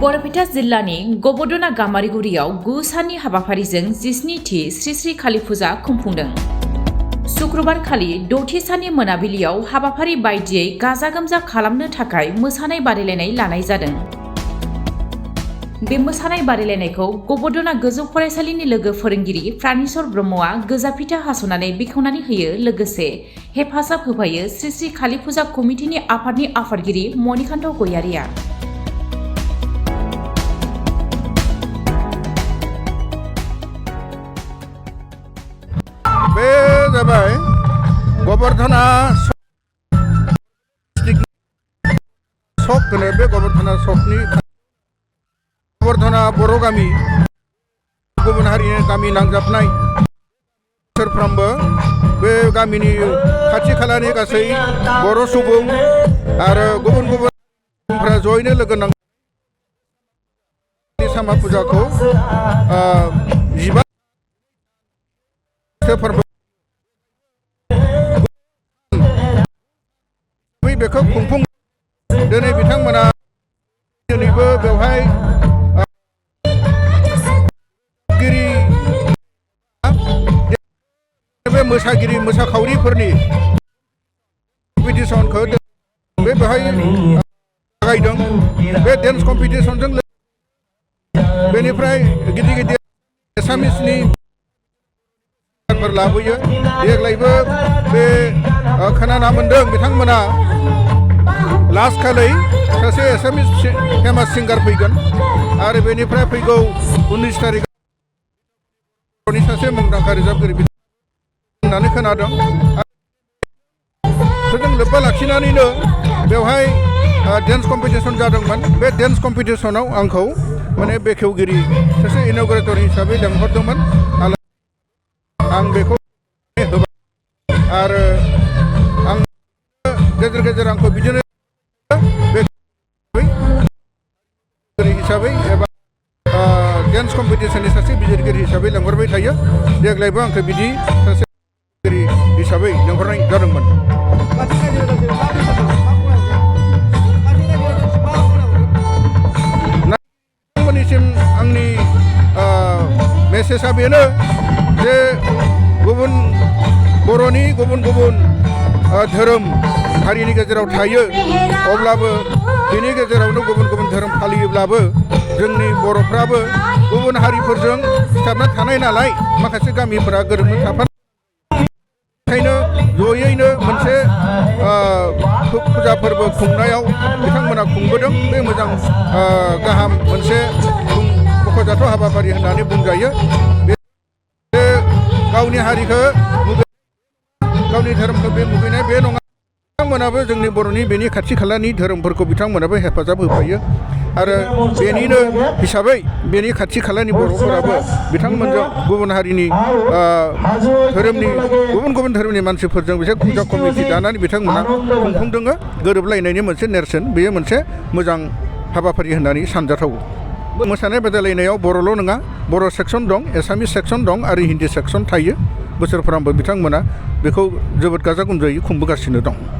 बरपेटा जिल्लानि गबदना गामारिगुरियाव 9 साननि हाबाफारिजों 17थि श्री श्री काली फुजा खुंफुंदों। शुक्रबार खालि 6थि साननि मोनाबिलियाव हाबाफारि बायदियै गाजा गोमजा खालामनो थाखाय मोसानाय बादायलायनाय लानाय जादों। बे मोसानाय बादायलायनायखौ गबदना गोजौ फरायसालिनि लोगो फोरोंगिरि प्राणेश्वर ब्रह्मआ गोजा फिथा हास'नानै बेखेवनानै होयो। लोगोसे हेफाजाब होफायो श्री श्री काली फुजा कमिटिनि आफादनि आफादगिरि मणिकान्त गयारिया। बे जाबाय गबर्धना सक होनो। बे गबर्धना सकनि गबर्धना बर' गामि गुबुन हारिनि गामि नांजाबनाय बोसोरफ्रोमबो बे गामिनि खाथि खालानि गासै बर' सुबुं आरो गुबुन गुबुन सुबुंफ्रा जयैनो लोगो नांनानै सामा फुजाखौ 15 फोरबो बेखौ खुंफुं। दिनै बिथांमोना दिनैबो बेवहाय बे मोसागिरि मोसाखावरिफोरनि कम्पिटिसनखौ बेवहाय जागायदों। बे डेन्स कम्पिटिसनजों बेनिफ्राय गिदिर गिदिर एसामिसनि लाबोयो। देग्लायबो बे खोनाना मोन्दों बिथांमोना लास्ट खालि सासे एसामिस फेमास सिंगार फैगोन आरो बेनिफ्राय फैगौ 19 तारिखनि सासे मुंदांखा रोजाबगिरि होननानै खोनादों। जों लोब्बा लाखिनानैनो बेवहाय डेन्स कम्पिटिसन जादोंमोन। बे डेन्स कम्पिटिसनाव आंखौ माने बेखेवगिरि सासे इन'ग्रेटर हिसाबै लेंहरदोंमोन। आं बेखौ होबाय आरो आं गेजेर गेजेर आंखौ बिदिनो हिसाबै एबा डेन्स कम्पिटिसननि सासे बिजिरगिरि हिसाबै लेंहरबाय थायो। देग्लायबो आंखौ बिदि सासे बिजिरगिरि हिसाबै लेंहरनाय जादोंमोन। नोंथांमोननिसिम आंनि मेसेजआ बेनो जे गुबुन बर'नि गुबुन गुबुन धोरोम हारिनि गेजेराव थायो, अब्लाबो बेनि गेजेरावनो गुबुन गुबुन धोरोम फालियोब्लाबो जोंनि बर'फ्राबो गुबुन हारिफोरजों सिथाबना थानाय नालाय माखासे गामिफोरा गोरोबनो थाफानाय, ओंखायनो जयैनो मोनसे फुजा फोरबो खुंनायाव बिथांमोना खुंबोदों। बे मोजां गाहाम मोनसे मख'जाथाव हाबाफारि होननानै बुंजायो। गावनि हारिखौ गावनि धोरोमखौ बे मुगैनाय बे नङा। बिथांमोनाबो जोंनि बर'नि बेनि खाथि खालानि धोरोमफोरखौ बिथांमोनाबो हेफाजाब होफायो आरो बेनिनो हिसाबै बेनि खाथि खालानि बर'फोराबो बिथांमोनजों गुबुन हारिनि धोरोमनि गुबुन गुबुन धोरोमनि मानसिफोरजों बिसोर फुजा कमिटि दानानै बिथांमोना खुंफुंदों। गोरोबलायनायनि मोनसे नेरसोन, बेयो मोनसे मोजां हाबाफारि होननानै सानजाथाव। मोसानाय बादायलायनायाव बर'ल' नङा, बर' सेक्सन दं, एसामिस सेक्सन दं आरो हिन्दी सेक्सन थायो। बोसोरफ्रोमबो बिथांमोना बेखौ जोबोद गाजा गोमजायै खुंबोगासिनो दं।